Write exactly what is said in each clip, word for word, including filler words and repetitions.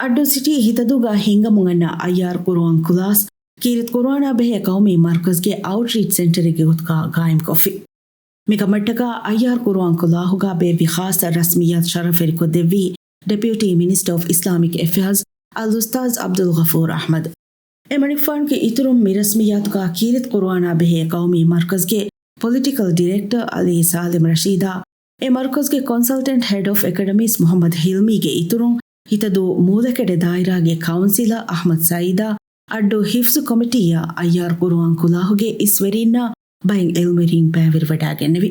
އައްޑޫ ސިޓީ ހިތަދޫގަ ހިންގަމުން އަންނަ އައްޔާރު ޤުރުއާން ކުލާސް ކީރިތި ޤުރުއާނާ ބެހޭ ޤައުމީ މަރުކަޒްގެ އައުޓްރީޗް ސެންޓަރެއްގެ ގޮތުގަ ގާއިމްކޮށްފި. މިކަމަށްޓަކާ އައްޔާރު ޤުރުއާން ކުލާހުގަ ބޭއްވި ޚާއްޞަ ރަސްމިއްޔާތު ޝަރަފްވެރިކޮށްދެއްވީ ޑެޕިއުޓީ މިނިސްޓަރ އޮފް އިސްލާމިކް އެފެއާޒް އަލްއުސްތާޒް ޢަބްދުލްޣަފޫރު އަޙްމަދު. އެމަނިކުފާނުގެ އިތުރުން މި ރަސްމިއްޔާތުގަ ކީރިތި ޤުރުއާނާ ބެހޭ ޤައުމީ މަރުކަޒްގެ ޕޮލިޓިކަލް ޑިރެކްޓަރ ޢަލީ ސާލިމް ރަޝީދާ، އެ މަރުކަޒްގެ ކޮންސަލްޓެންޓް ހެޑް އޮފް އެކަޑަމީސް މުޙައްމަދު ހިލްމީގެ އިތުރުން ހިތަދޫ މޫލަކެޑެ ދާއިރާގެ ކައުންސިލަރ އަޙްމަދު ސައީދާ، އައްޑޫ ޙިފްޒު ކޮމިޓީއާ އައްޔާރު ޤުރުއާން ކުލާހުގެ އިސްވެރީންނާ ބައެއް ޢިލްމުވެރީން ބައިވެރިވަޑާގެންނެވި.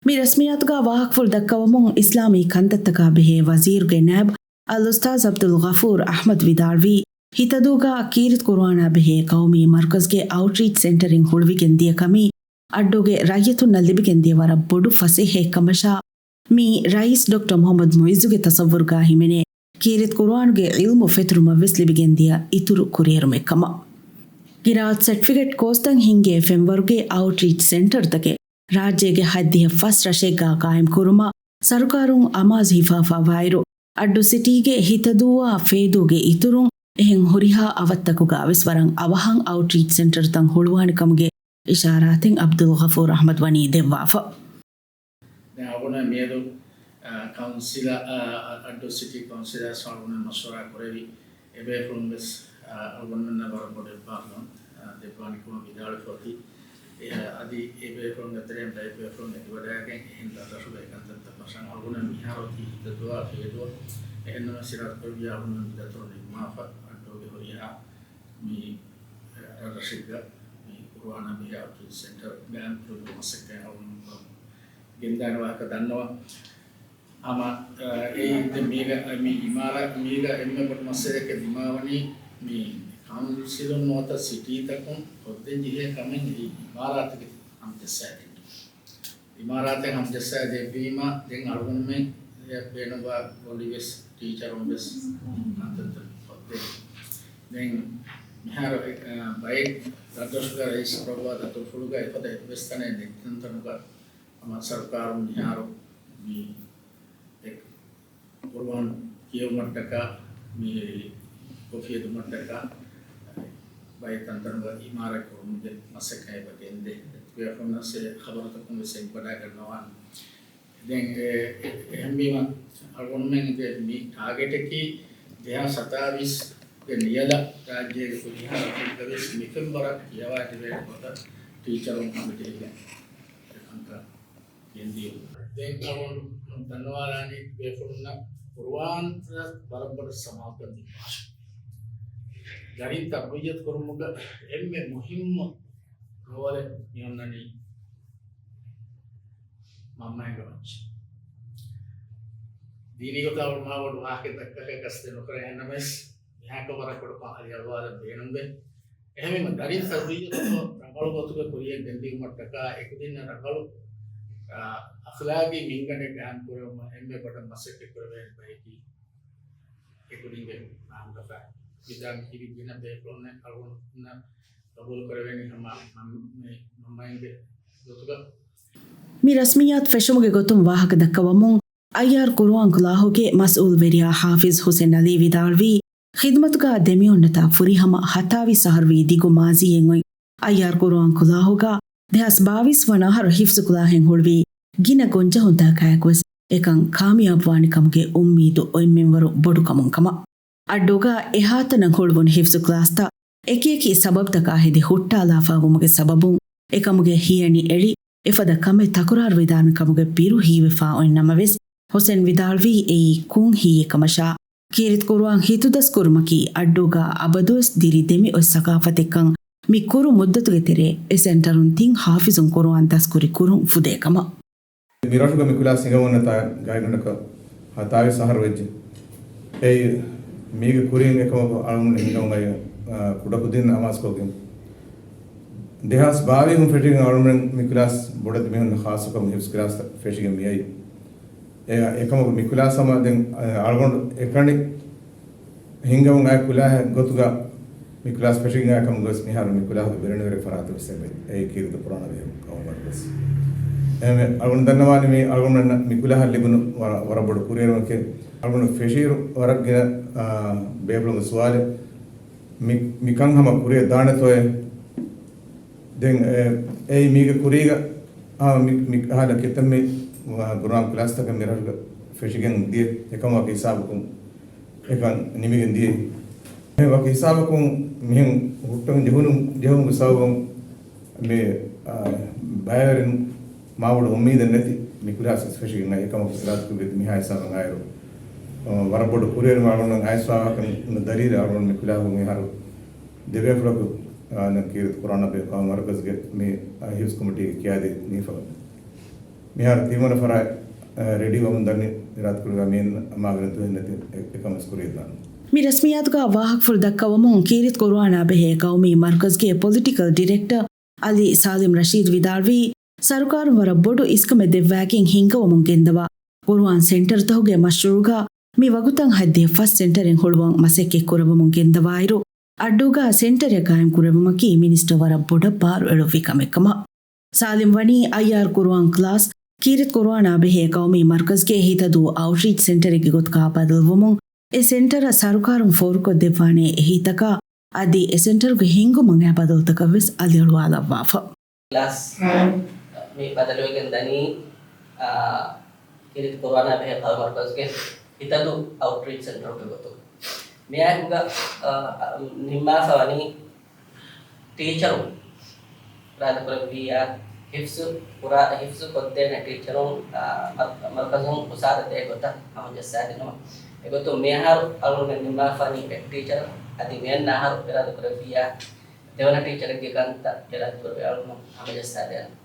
މި ރަސްމިއްޔާތުގަ ވާހަކަފުޅު ދައްކަވަމުން އިސްލާމީ ކަންތައްތަކާ ބެހޭ ވަޒީރުގެ ނައިބް އަލްއުސްތާޒް ޢަބްދުލްޣަފޫރު އަޙްމަދު ވިދާޅުވީ، ހިތަދޫގަ ކީރިތި ޤުރުއާނާ ބެހޭ ޤައުމީ މަރުކަޒްގެ އައުޓްރީޗް ސެންޓަރެއް ހުޅުވިގެން ދިޔަ ކަމީ އައްޑޫގެ ރައްޔިތުންނަށް ލިބިގެން ދިޔަ ވަރަށް ބޮޑު ފަސޭހައެއްކަމަށާ، މީ ރައީސް ޑޮކްޓަރ މުޙައްމަދު މުޢިއްޒުގެ ތަޞައްވުރުގަ ހިމެނޭ ކީރިތި ޤުރުއާނުގެ ޢިލްމު ފެތުރުމަށް ވެސް ލިބިގެން ދިޔަ އިތުރު ކުރިއެރުމެއް ކަމަށް. ގިރާއަތު ސެޓްފިކެޓް ކޯސްތައް ހިންގޭ ފެންވަރުގެ އައުޓްރީޗް ސެންޓަރުތަކެއް ރާއްޖޭގެ ހަތްދިހަ ފަސް ރަށެއްގަ ޤާއިމް ކުރުމަށް ސަރުކާރުން އަމާޒު ހިފާފަ ވާއިރު، އައްޑޫ ސިޓީގެ ހިތަދޫއާ ފޭދޫގެ އިތުރުން އެހެން ހުރިހާ އަވަށްތަކުގަ ވެސް ވަރަށް އަވަހަށް އައުޓްރީޗް ސެންޓަރުތައް ހުޅުވާނެ ކަމުގެ އިޝާރާތެއް ޢަބްދުލްޣަފޫރު އަޙްމަދު ވަނީ ދެއްވާފަ. ދެން އަޅުގަނޑު މިއަދު، އަ، ކައުންސިލަ، އަ، އައްޑޫ ސިޓީ ކައުންސިލާ އަޅުގަނޑު މަޝްވަރާ ކުރެވި އެބޭފުޅުން ވެސް، އަ، އަޅުގަނޑުމެންނަށް ވަރަށް ބޮޑު އެއްބާރުލުން، އަ، ދެއްވާނެ ކަމަށް ވިދާޅުވި ފޮތި. އެ، އަދި އެބޭފުޅުންގެ ތެރެއިން ބައެއް ބޭފުޅުން އެދިވަޑައިގެން އެހެން ދަށްދަށުގަ އެކަންތައްތައް ފަށަން އަޅުގަނޑު މިހާރު އޮތީ ހިތަދޫއާ ފޭދޫ. އެހެންނަމަވެސް ސިރާތު ކުރެއްވިއްޔާ އަޅުގަނޑު މި ދަތުރު ނިންމާފަ އައްޑޫގެ ހުރިހާ މި ރަށެއްގަ މި ޤުރުއާނާ ބެހޭ އައުޓްރީޗް ސެންޓަރ ގާއިމް ކުރެއްވުމަށް މަސައްކަތް އަޅުގަނޑު ގެންދާނެ ވާހަކަ ދަންނަވަން. ހަމަ، އަ، އެއީ ދެން މީގަ، މި އިމާރާ-، މީގަ އެންމެ ބޮޑު މައްސަލައެއް ދިމާވަނީ މި ކައުންސިލުން ނުވަތަ ސިޓީތަކުން ކޮށްދޭން ޖެހޭ ކަމެއް އެއީ އިމާރާތުގެ ހަމަޖައްސާދޭން. އިމާރާތެއް ހަމަޖައްސާ ދެއްވީމަ، ދެން އަޅުގަނޑުމެން ބޭނުންވާ ގޮނޑިވެސް ޓީޗަރުން ވެސް ކަންތައްތައް ކޮށްދޭ. ދެން މިހާރު، އެ، ބައެއް ދަށްދަށުގަ ރައީސް ކުރައްވާ ދަތުރުފުޅުގަ އެފަދަ އެއްވެސް ތަނެއް ނެތް ތަންތަނުގަ ހަމަ ސަރުކާރުން މިހާރު މި އެ ޤުރުއާން ކިޔެވުމަށްޓަކާ މި ކޮފީ ހެދުމަށްޓަކާ ބައެއް ތަންތަނުގަ އިމާރާތް ކުރުމުގެ މަސައްކަތް އެބަ ގެންދޭ. އެ ކުރިއަށް ފޮނުނަސް އެ ޚަބަރުތަކުން ވެސް އެނގިވަޑައިގަންނަވާނެ. ދެން އެ، އެ، އެހެންވީމަ އަޅުގަނޑުމެންގެ މި ޓާގެޓަކީ ދެހާސް ސަތާވީސްގެ ނިޔަލަށް ރާއްޖޭގެ ހުރިހާ ރަށެއްގަވެސް މި ފެންވަރަށް ކިޔަވާދެވޭނެ ގޮތަށް ޓީޗަރުން ކޮމިޓީގެ އެކަންކަން ގެންދިޔުން. ދެން އަޅުގަނޑު ދަންނަވާލާނީ ބޭފުޅުންނަށް ޤުރުއާން ވަރަށް ބޮޑަށް ސަމާލުކަން ދިން ވާށެ. ދަރިން ތަރުބިއްޔަތު ކުރުމުގަ އެންމެ މުހިއްމު ރޯލެއް މި އޮންނަނީ މަންމައިންގެ މައްޗަށް. ދީނީ ގޮތާ މާ ބޮޑު ވާހަކަ ދައްކާކަށް ގަސްދެ ނުކުރޭ އެހެންނަމަވެސް، މިހާކަށް ވަރަށް ބޮޑު ފަހަރެއް އަޅުވާލަން ބޭނުންވޭ. އެހެންވީމަ، ދަރިން ތަރުބިއްޔަތު ރަނގަޅު ގޮތުގަ ކުރިއަށް ގެންދިއުމަށްޓަކާ އެކުދިންނަށް ރަނގަޅު، އާ، އަޚްލާގީ މިންގަނޑެއް ގާއިމް ކުރެވުމަށް އެންމެ ބޮޑަށް މަސައްކަތް ކުރެވޭނެ ބަޔަކީ އެކުދިންގެ ރާމުގަފާ ވިދާ މި ކިރި ގިނަ ބޭފުޅުންނެއް އަޅުގަނޑުންނަށް ގަބޫލު ކުރެވޭނީ ހަމަ މަން-، މި މަންމައިންގެ ގޮތުގަ. މި ރަސްމިއްޔާތު ފެށުމުގެ ގޮތުން ވާހަކަ ދައްކަވަމުން، އައްޔާރު ޤުރުއާން ކުލާހުގެ މަސްއޫލްވެރިޔާ ޙާފިޒް ޙުސެން ޢަލީ ވިދާޅުވީ، ޚިދުމަތުގަ ދެމިއޮންނަތާ ފުރިހަމަ ހަތާވީސް އަހަރު ވީ ދިގު މާޒީއެއް އޮތް އައްޔާރު ޤުރުއާން ކުލާހުގަ ދެހާސް ބާވީސް ވަނަ އަހަރު ޙިފްޒު ކުލާހެއް ހުޅުވީ ގިނަ ގޮންޖެހުންތަކާއެކުވެސް އެކަން ކާމިޔާބުވާނެ ކަމުގެ އުއްމީދު އޮތް މިންވަރު ބޮޑު ކަމުން ކަމަށް. އައްޑޫގަ އެހާތަނަށް ހުޅުވުނު ޙިފްޒު ކްލާސްތައް އެކިއެކި ސަބަބުތަކާ ހެދި ހުއްޓާލާފަ ވުމުގެ ސަބަބުން އެކަމުގެ ހިޔަނި އެޅި، އެފަދަ ކަމެއް ތަކުރާރުވެދާނެ ކަމުގެ ބިރު ހީވެފަ އޮތް ނަމަވެސް، ޙުސެން ވިދާޅުވީ އެއީ ކުށް ހީއެއް ކަމަށާ، ކީރިތި ޤުރުއާން ހިތުދަސް ކުރުމަކީ އައްޑޫގަ އަބަދުވެސް ދިރި ދެމި އޮތް ސަޤާފަތެއްކަން މި ކުރު މުއްދަތުގެ ތެރޭ އެ ސެންޓަރުން ތިން ޙާފިޒުން ޤުރުއާން ދަސްކުރި ކުރުން ފުދޭ ކަމަށް. މި ރަށުގަ މި ކުލާސް ހިނގަމުންނަތާ ގާތްގަނޑަކަށް ހަތާވީސް އަހަރު ވެއްޖެ. އެއީ މީގެ ކުރިން އެކަމަކު އަޅުގަނޑު ހިނގަމުން އައި، އާ، ކުޑަކުދިން އަމާޒުކޮށްގެން. ދެހާސް ބާވީހުން ފެށިގެން އަޅުގަނޑު މި ކުލާސް ބޮޑެތި މީހުން ޚާއްޞަކޮށް ހިފްޒު ކްލާސް ފެށިގެން މިއައީ. އެ، އެކަމަކު މި ކުލާސް ހަމަ ދެން، އަ، އަޅުގަނޑު އެކަނި ހިނގަމުން އައި ކުލާހެއް ގޮތުގަ މި ކުލާސް ފެށިގެން އައި ކަމުގަވެސް މިހާރު މި ކުލާހުގެ ބިރެންވެރި ފަރާތެއް ވެސް އެބަ އެއީ ކީރިތި ޤުރުއާނާ ބެހޭ ޤައުމު މަރުކަޒު. އެހެންވެ، އަޅުގަނޑު ދަންނަވާނީ މި އަޅުގަނޑަށް މި ކުލާހަށް ލިބުނު ވަރަށް، ވަރަށް ބޮޑު ކުރިއެރުމެކޭ. އަޅުގަނޑު ފެށިއިރު ވަރަށް ގިނަ، އާ، ބޭފުޅުންގެ ސުވާލެއް، މި، މިކަން ހަމަ ކުރިއަށް ދާނެތޯއޭ؟ ދެން އެ، އެއީ މީގެ ކުރީގަ، އާ، މި، މި ހާލަ ކިތަންމެ، އާ، ގުރުއާން ކްލާސްތަކެއް މިރަށުގަ ފެށިގެން ދިޔަ އެކަމަކު ހިސާބަކުން އެކަން ނިމިގެން ދިޔަ. އެ ވަކި ހިސާބަކުން މިހެން ހުއްޓަން ޖެހުނު، ޖެހުމުގެ ސަބަބުން މި، އާ، ބައިވެރިން މާބޮޑު އުއްމީދެއް ނެތި މި ކްލާސް ވެސް ފެށިގެން އައި އެކަމަކު ސިރާޖްކުރި މިހާ ހިސާބަށް އައިރު، އާ، ވަރަށް ބޮޑު ކުރިއެރުމެއް އަޅުގަނޑު އައިސްފަވާކަން ދަލީލެއް އަޅުގަނޑު މި ކުލާހުން މިހާރު ދެބޭފުޅަކު، އާ، ކީރިތި ޤުރުއާނާ ބެހޭ ޤައުމީ މަރުކަޒުގެ މި، އާ، ހިފްޒު ކޮމިޓީގެ ޤިޔާދީ ނީފަ މިހާރު ތިންވަނަ ފަރާތް، އާ، ރެޑީ ވަމުން ދަނީ އިރާދަކުރި މީން މާގަނެ ދުވެއް ނެތި އެ، އެކަމަސް ކުރީ ދާން. މި ރަސްމިއްޔާތުގަ ވާހަކަފުޅު ދައްކަވަމުން ކީރިތި ޤުރުއާނާ ބެހޭ ޤައުމީ މަރުކަޒުގެ ޕޮލިޓިކަލް ޑިރެކްޓަރ އަލީ ސާލިމް ރަޝީދު ވިދާޅުވީ، ސަރުކާރުން ވަރަށް ބޮޑު އިސްކަމެއް ދެއްވާގެން ހިންގަވަމުން ގެންދަވާ ޤުރުއާން ސެންޓަރުތަކުގެ މަޝްރޫޢުގަ މި ވަގުތަށް ހައްދިހަ ފަސް ސެންޓަރެއް ހުޅުވަން މަސައްކަތް ކުރައްވަމުން ގެންދަވާއިރު، އައްޑޫގަ ސެންޓަރެއް ޤާއިމް ކުރެއްވުމަކީ މިނިސްޓަރ ވަރަށް ބޮޑަށް ބާރު އެޅުއްވި ކަމެއް ކަމަށް. ސާލިމް ވަނީ އައްޔާރު ޤުރުއާން ކްލާސް، ކީރިތި ޤުރުއާނާ ބެހޭ ޤައުމީ މަރުކަޒުގެ ހިތަދޫ އައުޓްރީޗް ސެންޓަރެއްގެ ގޮތުގަ ބަދަލުވުމުން، އެ ސެންޓަރަށް ސަރުކާރުން ފޯރުކޮށްދެއްވާނޭ އެހީތަކާ އަދި އެ ސެންޓަރުގެ ހިންގުމަށް އައި ބަދަލުތަކަށް ވެސް އަލިއަޅުވާލައްވާފަ. ކްލާސް މި ބަދަލުވެގެން ދަނީ، އާ، ކީރިތި ޤުރުއާނާ ބެހޭ ޤައުމީ މަރުކަޒުގެ ހިތަދޫ އައުޓްރީޗް ސެންޓަރުގެ ގޮތުން. މިއާއެކުގަ، އާ، ނިންމާފަ ވަނީ ޓީޗަރުން އިރާދަކުރެއްވިއްޔާ، ހިފްޒު ކުރާ، ހިފްޒު ކޮށްދޭނެ ޓީޗަރުން، އާ، މަރު-، މަރުކަޒުން އުސާދަ ދޭ ގޮތަށް ހަމަޖައްސާދިނުމަށް. އެގޮތުން މިއަހަރު އަޅުގަނޑު ނިންމާފަ ވަނީ އެއް ޓީޗަރ، އަދި މިއަންނަ އަހަރު އިރާދަކުރެއްވިއްޔާ، ދެވަނަ ޓީޗަރެއްގެ ކަންތައް އިރާދަކުރެއްވި އަޅުގަނޑު ހަމަޖައްސާދޭނަން.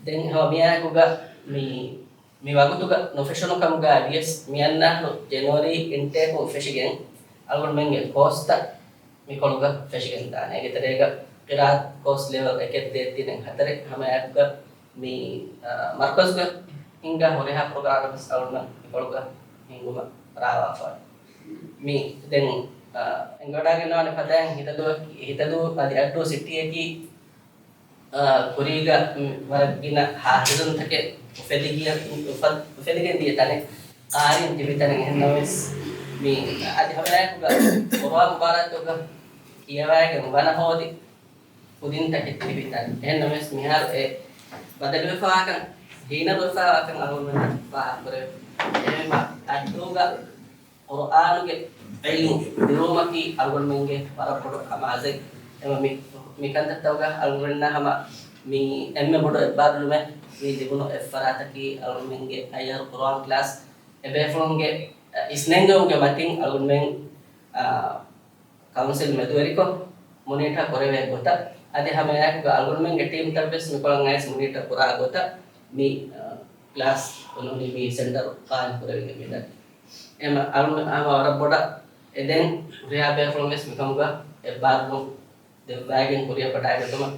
ދެން ހަމަ މިއާއެކުގަ މި، މި ވަގުތުގަ ނުފެށުނު ކަމުގަ ވިޔަސް، މިއަންނަ އަހަރު ޖެނުއަރީ އިންޓޭކުން ފެށިގެން އަޅުގަނޑުމެންގެ ކޯސްތައް މިކޮޅުގަ ފެށިގެން ދާނެ. އޭގެ ތެރޭގަ ޤިރާއަތު ކޯސް ލެވެލް އެކެއް ދޭއް ތިނެއް ހަތަރެއް ހަމައެއާއެކުގަ މި، އާ، މަރުކަޒުގަ ހިންގާ ހުރިހާ ޕްރޮގްރާމެއް ވެސް އަޅުގަނޑު މިކޮޅުގަ ހިންގުމަށް ރާވާފަ. މި ދެން، އާ، އެނގިވަޑައިގަންނަވާނެ ފަދައިން ހިތަދޫ، ހިތަދޫ އަދި އައްޑޫ ސިޓީއަކީ، އާ، ކުރީގަ ވަރަށް ގިނަ ހާފިޒުންތަކެއް އުފެދިގިޔަ، އުފަ-، އުފެދިގެން ދިޔަ ތަނެއް، ޤާރީން ތިބި ތަނެއް. އެހެންނަމަވެސް މި އަދި ހަމައެއާއެކުގަ ޤުރުއާން މުބާރާތުގަ ކިޔަވައިގެން ވަނަ ހޯދި ކުދިންތަކެއް ތިބި ތަނެއް. އެހެންނަމަވެސް މިހާރު އެ ބަދަލުވެފަވާކަން، ހީނަރުވެފަވާކަން އަޅުގަނޑުމެންނަށް ފާހަގަކުރެވޭ. އެހެންވީމާ އައްޑޫގަ ޤުރުއާނުގެ ޢިލްމު ދިރުވުމަކީ އަޅުގަނޑުމެންގެ ވަރަށް ބޮޑު އަމާޒެއް. އެމަ މި، މި ކަންތައްތަކުގަ އަޅުގަނޑުމެންނަށް ހަމަ މި އެންމެ ބޮޑު އެއްބާރުލުމެއް މި ލިބުނު އެއްފަރާތަކީ އަޅުގަނޑުމެންގެ އައްޔާރު ޤުރުއާން ކްލާސް. އެބޭފުޅުންގެ އިސްނެންގެވުމުގެ މަތިން އަޅުގަނޑުމެން، އާ، ކައުންސިލް މެދުވެރިކޮށް މޮނީޓާ ކުރެވޭ ގޮތަށް، އަދި ހަމައެއާއެކުގަ އަޅުގަނޑުމެންގެ ޓީމްތައް ވެސް މިކޮޅަށް އައިސް މޮނީޓާ ކުރާ ގޮތަށް މި، އާ، ކްލާސް ނޫނީ މި ސެންޓަރު ޤާއިމް ކުރެވިގެން މިދަނީ. އެމަ އަޅު-، ހަމަ ވަރަށް ބޮޑަށް އެދެން ހުރިހާ ބޭފުޅުން ވެސް މިކަމުގަ އެއްބާރުލުން ދެއްވައިގެން ކުރިއަށް ވަޑައިގަތުމަށް.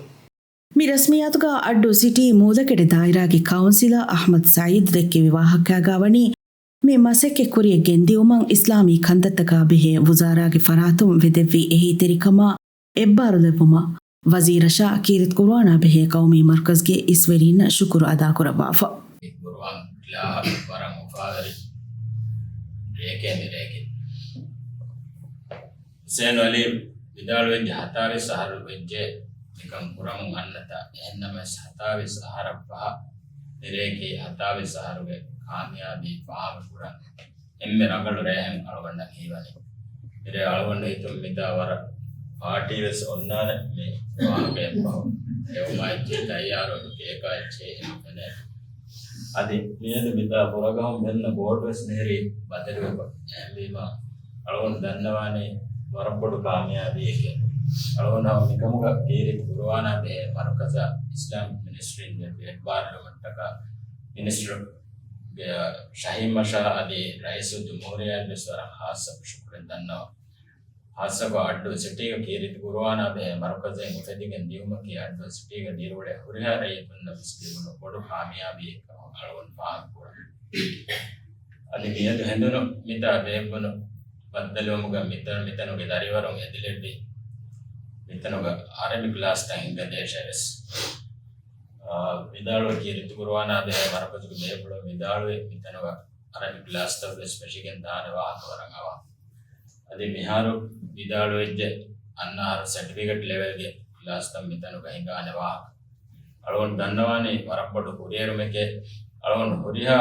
މި ރަސްމިއްޔާތުގަ އައްޑޫ ސިޓީ މޫލަކެޑެ ދާއިރާގެ ކައުންސިލަރ އަޙްމަދު ސައީދު ދެއްކެވި ވާހަކައިގަ ވަނީ، މި މަސައްކަތް ކުރިއަށް ގެންދިއުމަށް އިސްލާމީ ކަންތައްތަކާ ބެހޭ ވުޒާރާގެ ފަރާތުން ވެދެއްވި އެހީތެރިކަމާ އެއްބާރުލެއްވުމަށް ވަޒީރަށާ ކީރިތި ޤުރުއާނާ ބެހޭ ޤައުމީ މަރުކަޒުގެ އިސްވެރީންނަށް ޝުކުރު އަދާކުރައްވާފަ. މި ޤުރުއާން ކްލާހަކީ ވަރަށް އުފާވެރި ރެއެކޭ މި ރެއެކޭ. ޙުސައިނު ޢަލީ ވިދާޅުވެއްޖެ، ހަތާވީސް އަހަރު ވެއްޖެ މިކަން ކުރަމުން އަންނަތާ. އެހެންނަމަވެސް، ހަތާވީސް އަހަރަށް ފަހަށް މި ރެއެކީ ހަތާވީސް އަހަރުގެ ކާމިޔާބީ ފާހަގަކުރަން އެންމެ ރަނގަޅު ރެއެއްހެން އަޅުގަނޑަށް ހީވަނީ. މިރޭ އަޅުގަނޑު ހިތުން މިތާ ވަރަށް ޕާޓީ ވެސް އޮންނާނެ މި ވާހަކައެއް ފަހު. އެވުމާއެއްޗެހި ތައްޔާރު ކޭކާ އެއްޗެހި އެނގޭނެ. އަދި މިއަދު މިތާ ފުރަގަހުން މިއޮންނަ ބޯޑް ވެސް ނެހިރީ ބަދަލުވެފަ. އެހެންވީމާ، އަޅުގަނޑު ދަންނަވާނީ ވަރަށް ބޮޑު ކާމިޔާބީއެކޭ. އަޅުގަނޑު ހަމަ މިކަމުގަ ކީރިތި ޤުރުއާނާ ބެހޭ މަރުކަޒާ އިސްލާމިކް މިނިސްޓްރީން ދެއްވި އެއްބާރުލުމަށްޓަކާ މިނިސްޓަރު ޝަހީމް މަޝާ އަދި ރައީސުލް ޖުމްހޫރިއްޔާއަށް ވެސް ވަރަށް ހާއްސަކޮށް ޝުކުރެއް ދަންނަވަން. ހާއްސަކޮށް އައްޑޫ ސިޓީގަ ކީރިތި ޤުރުއާނާ ބެހޭ މަރުކަޒެއް އުފެދިގެން ދިއުމަކީ އައްޑޫ ސިޓީގަ ދިރިއުޅޭ ހުރިހާ ރައްޔިތުންނަށް ވެސް ލިބުނު ބޮޑު ކާމިޔާބީއެއްކަމަށް އަޅުގަނޑު ފާހަގަކުރަން. އަދި މިއަދު ހެނދުނު މިތާ ބޭއްވުނު ބައްދަލުވުމުގަ މިތަނު، މިތަނުގެ ދަރިވަރުން އެދިލެއްވި މިތަނުގަ އަރަބި ކްލާސްތައް ހިންގަދޭށޭ ވެސް، އާ، ވިދާޅުވެ ކީރިތި ޤުރުއާނާ ބެހޭ މަރުކަޒުގެ ބޭފުޅުން ވިދާޅުވެ މިތަނުގަ އަރަބި ކްލާސްތައް ވެސް ފެށިގެން ދާނެ ވާހަކަ ވަރަށް އަވާ. އަދި މިހާރު ވިދާޅުވެއްޖެ، އަންނަ އަހަރު ސެޓްފިކެޓް ލެވެލްގެ ކްލާސްތައް މިތަނުގަ ހިނގާނެ ވާހަކަ. އަޅުގަނޑު ދަންނަވާނީ ވަރަށް ބޮޑު ކުރިއެރުމެކޭ. އަޅުގަނޑު ހުރިހާ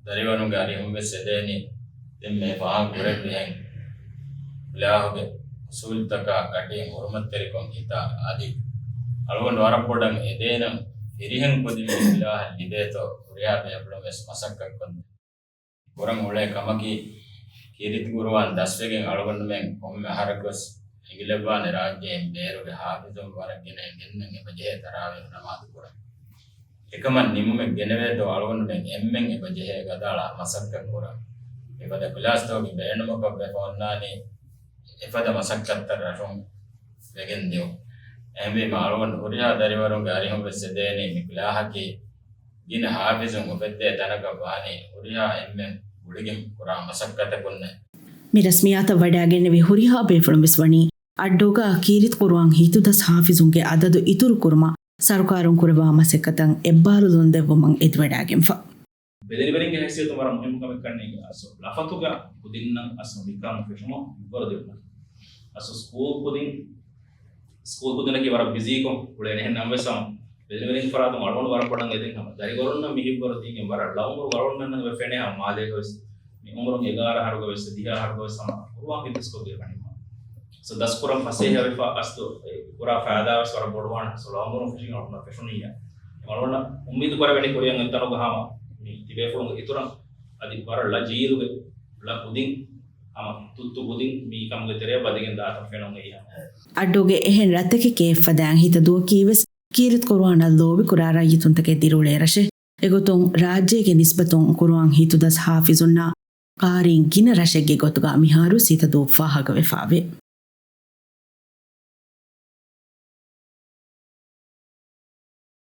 ދަރިވަރުންގެ އަރިހުން ވެސް އެދޭނީ ދެން މޭ ފަހަށް ކުރެއްވިހެން ކްލާހުގެ އުސޫލްތަކާ ގަޑިއިން ހުރުމަތްތެރިކޮށް ހިތާ އަދި އަޅުގަނޑު ވަރަށް ބޮޑަށް އެދޭނަން ފިރިހެން ކުދިން މި ކްލާހަށް ލިބޭތޯ ހުރިހާ ބޭފުޅުން ވެސް މަސައްކަތްކޮށްދޭން. ކުރަން އުޅޭ ކަމަކީ، ކީރިތި ޤުރުއާން ދަސްވެގެން އަޅުގަނޑުމެން ކޮންމެ އަހަރަކުވެސް ހިނގިލައްވާނެ ރާއްޖޭން ބޭރުގެ ޙާފިޒުން ވަރަށް ގިނައިން ގެންނަން އެބަޖެހޭ ތަރާވީޙު ނަމާދު ކުރަން. އެކަމަށް ނިމުމެއް ގެނެވޭތޯ އަޅުގަނޑުމެން އެންމެން އެބަޖެހޭ ގަދައަޅާ މަސައްކަތް ކުރަން. އެފަދަ ކްލާސްތަކުގެ ބޭނުމަކަށް ވެފަ އޮންނާނީ އެފަދަ މަސައްކަތްތައް ރަށުން ވެގެން ދިއުން. އެހެންވީމަ އަޅުގަނޑު ހުރިހާ ދަރިވަރުންގެ އަރިހުން ވެސް އެދޭނީ މި ކްލާހަކީ ގިނަ ޙާފިޒުން އުފެއްދޭ ތަނަކަށް ވާނީ ހުރިހާ އެންމެން ގުޅިގެން ކުރާ މަސައްކަތަކުންނޭ. މި ރަސްމިއްޔާތަށް ވަޑައިގެންނެވި ހުރިހާ ބޭފުޅުން ވެސް ވަނީ އައްޑޫގަ ކީރިތި ޤުރުއާން ހިތުދަސް ޙާފިޒުންގެ އަދަދު އިތުރު ކުރުމަށް ސަރުކާރުން ކުރައްވާ މަސައްކަތަށް އެއްބާރުލުން ދެއްވުމަށް އެދިވަޑައިގެންފަ. ބެލެނިވެރިންގެ ހައިސިއްޔަތުން ވަރަށް މުހިއްމު ކަމެއް ކަންނޭނގެ އަސް ލަފަތުގަ ކުދިންނަށް އަސް މިކަން ފެށުމަށް މިއްވަރު ދެވުމަށް. އަސް ސްކޫލް ކުދިން، ސްކޫލް ކުދިންނަކީ ވަރަށް ބިޒީކޮށް އުޅޭނެ. އެހެން ނަމަވެސް ހަމަ ބެލެނިވެރިން ފަރާތުން އަޅުގަނޑު ވަރަށް ބޮޑަށް އެދެން ހަމަ ދަރިވަރުންނަށް މި ހިތްވަރު ދީގެން ވަރަށް ޅައުމުރު އަޅުގަނޑުމެންނަށް ފެނޭ ހަމަ މާލޭގަ ވެސް މި އުމުރުން އެގާރަ އަހަރުގަ ވެސް ދިހަ އަހަރުގަ ވެސް ހަމަ ޤުރުއާން ހިތުދަސްކޮށްގެން ވަނީމަ. ސޯ ދަސްކުރަން ފަސޭހަވެފަ އަސްލު އެ ކުރާ ފައިދާ ވެސް ވަރަށް ބޮޑުވާނެ. ސޯ ޅައުމުރުން ފެށިގެން އަޅުގަނޑަށް ފެށުނިއްޔާ. އަޅުގަނޑަށް އުއްމީދު ކުރެވެނީ ކުރިއަށް އެއްތަނުގަ ހަމަ މި ތިބޭފުޅުންގެ އިތުރަށް އަދި ވަރަށް ޅަ ޖީލުގެ ޅަ ކުދިން ހަމަ ތުއްތު ކުދިން މި ކަމުގެ ތެރެއަށް ވަދެގެން ދާތަން ފެނުން އެއީ ހަމަ. އައްޑޫގެ އެހެން ރަށްތަކެކޭ އެއްފަދައިން ހިތަށް ދުވަކީ ވެސް ކީރިތި ޤުރުއާނަށް ލޯބިކުރާ ރައްޔިތުންތަކެއް ދިރިއުޅޭ ރަށެއް. އެގޮތުން ރާއްޖޭގެ ނިސްބަތުން ޤުރުއާން ހިތުދަސް ޙާފިޒުންނާ ޤާރީން ގިނަ ރަށެއްގެ ގޮތުގަ މިހާރު ހިތަދޫ ފާހަގަވެފައެވެ.